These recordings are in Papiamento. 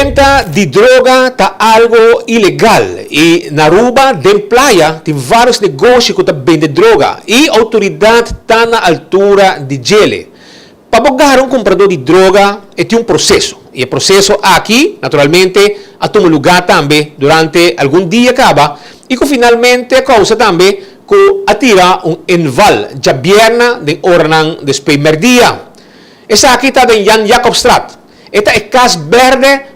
Benta di droga ta algo ilegal y na Aruba den playa tin varios negoshi cu ta bende droga y autoridad ta na altura di djele. Pa bo gara un cumprador di droga e tin un proceso y e proceso aki naturalmente a tuma lugar tambe durante algun dia caba y cu finalmente a causa tambe cu a tira un inval djabierna den oranan despues merdia. Esaki ta den Jan Jacobstraat. E ta e cas berde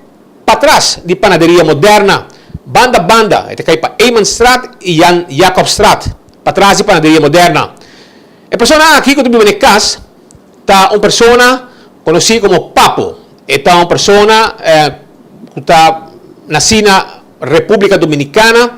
patras di Panaderia Moderna. Banda banda e ta cay pa Eymanstraat y Jan Jacobstraat, patras di Panaderia Moderna. E persona aki cu ta biba na e cas ta un persona conoci como Papo. E ta un persona cu ta naci na Republica Dominicana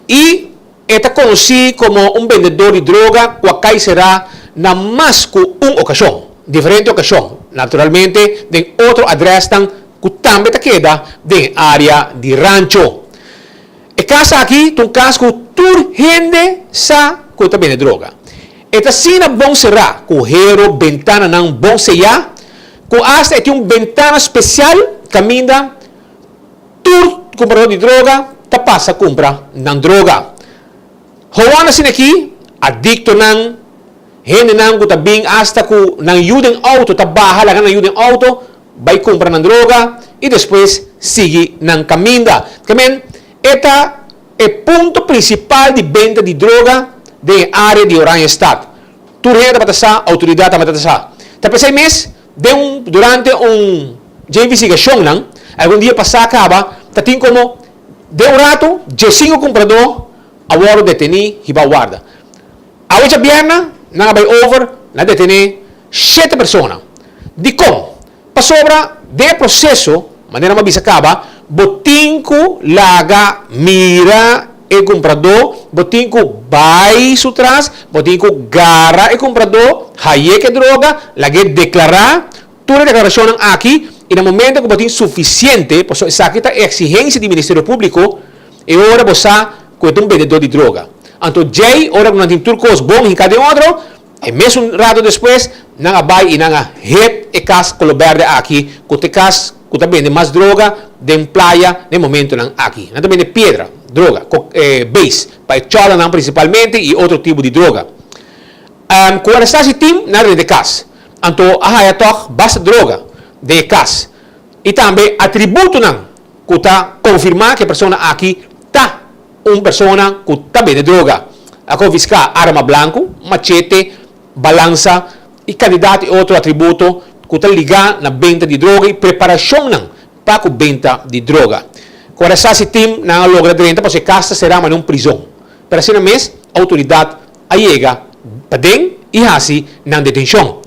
y e ta conoci como un bendedor di droga cu a cay cera na mas cu un ocasion, diferente ocasion, naturalmente den otro adresnan cu tambe ta keda den e area di Rancho. E cas aki ta un cas cu tur hende sa cu e ta bende droga. E ta asina bon será cu hero bentananan bon seyá cu asta e tin un bentana special caminda tur cumprador di droga ta pasa cumpra nan droga. Howan asina aki, adictonan, hendenan cu ta bin asta cu nan yu den auto ta baha laga nan yu den auto bai cumpra nan droga y despues sigui nan caminda. Kemen e ta e punto principal di benta di droga den e area di Oranjestad. Tur hende tabata sa, autoridad tabata sa. Ta pesey mes den un durante un dje investigacionnan algun dia pasa caba ta tin como den un rato djesinco cumprador a wordo deteni hiba warda. Awe djabièrnè nan a bai over na detené shete persona. Dikon? Pasobra den e proseso, manera mi a bisa kaba, bo tin ku laga mira e kumpradó, bo tin ku bai su tras, bo tin ku gara e kumpradó, hay'é ku e droga, lag'é deklará tur e deklarashonnan aki i na momento ku bo tin sufisiente, pasobra esaki ta e eksigensia di Ministerio Públiko, e ora bo sa ku e ta un bendedó di droga. Anto djei, ora ku nan tin tur kos bon hinká den otro, e mesun rato despues nan a bai i nan a hit e kas kolo bèrdè aki, ku ta e kas ku ta bende mas droga den playa den momentonan aki. Nan ta bende piedra, droga, base, pa e chòlanan prinsipalmente i otro tipo di droga. Ku arestá si tim, nan a renta e kas. Anto a haya tòg basta droga den e kas i tambe atributonan ku ta konfirmá ku e persona aki ta Un persona cu ta bende droga a confisca arma blanco, machete, balansa y cantidad di otro atributo cu ta liga na benta di droga y preparacionnan pa cu benta di droga. Cu aresta si team nan a logra drenta pasobra e cas ta cera manera un prizon. Pero asina mes autoridad a yega paden y haci nan detencion.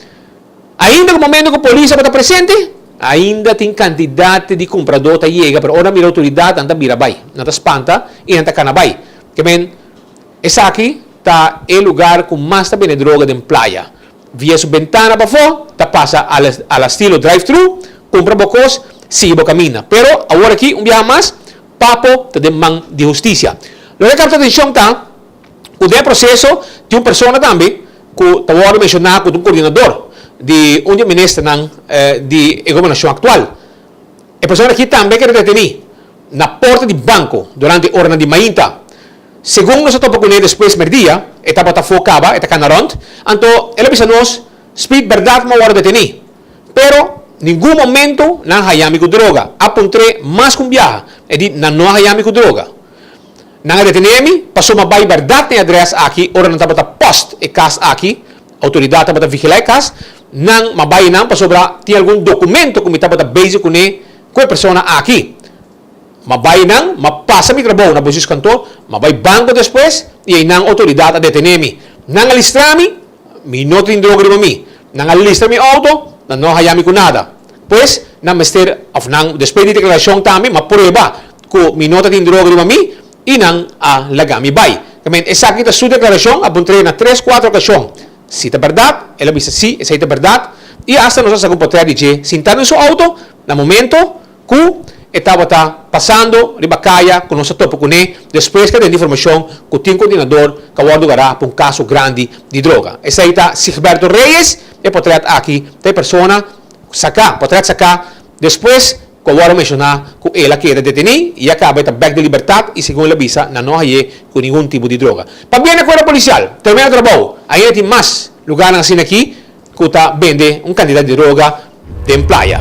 Ainda ku momento ku polis tabata presente, ainda tin kantidat di kumpradó ta yega, pero ora nan mira outoridat nan ta bira bai, nan ta spanta i nan ta kana bai. Ke men, esaki ta e lugar ku mas ta bende droga den playa. Via su bentana pafó ta pasa a la stilo drive-thru, kumpra bo kos, sigui bo kaminda. Pero awor aki un biaha mas, Papo ta den man di hustisia. Loke a kapta atenshon ta ku den e proseso tin un persona tambe ku ta wòrdu menshoná ku ta un koordinador di un di e ministernan di e gobernashon aktual. E persona aki tambe a keda detení na porta di banko durante oranan di mainta. Segun nos a topa kuné despues merdia, e tabata afó kaba, e ta kana rònt, anto el a bisa nos, Speed bèrdat mi a wòrdu detení, pero ningun momento nan a haña mi ku droga. A puntr'é mas ku un biaha, e di nan no a haña mi ku droga. Nan a detené mi pasobra mi a bai bèrdat na e adrès aki ora nan tabata pòst e kas aki. Outoridat tabata vigilá e kas. Nan mi a bai einan pasobra tin algun dokumento ku mi tabata bezig kuné ku e persona aki. Mi a bai einan, mi a pasa mi trabou na Bosjeskantoor, mi a bai banko despues i einan outoridat a detené mi. Nan a listra mi, mi no tin droga riba mi. Nan a listra mi outo, nan no a haña mi ku nada. Pues, nan mester, òf nan, despues di deklarashon tambe, mi a prueba ku mi no ta tin droga riba mi i nan a laga mi bai. Tamen esaki ta su deklarashon, a puntr'é na tres kuater okashon si ta bèrdat, el a bisa si, esei ta bèrdat, i asta nos a saka un potrèt di dje sintá den su outo na momento ku e tabata pasando riba kaya ku nos a topa kuné despues ku a tende informashon ku tin kondinador ku a wòrdu gará pa un kaso grandi di droga. Esei ta Sigberto Reyes, e potrèt aki ta e persona saká, potrèt saká despues. Cu awor a menciona cu el a keda deteni y a caba e ta bek den libertad y segun el a bisa nan no haye cu ningun tipo di droga. Pabia na cuerpo policial, tremendo trabou, ainda tin mas lugarnan asina aki cu ta bende un cantidad di droga den playa.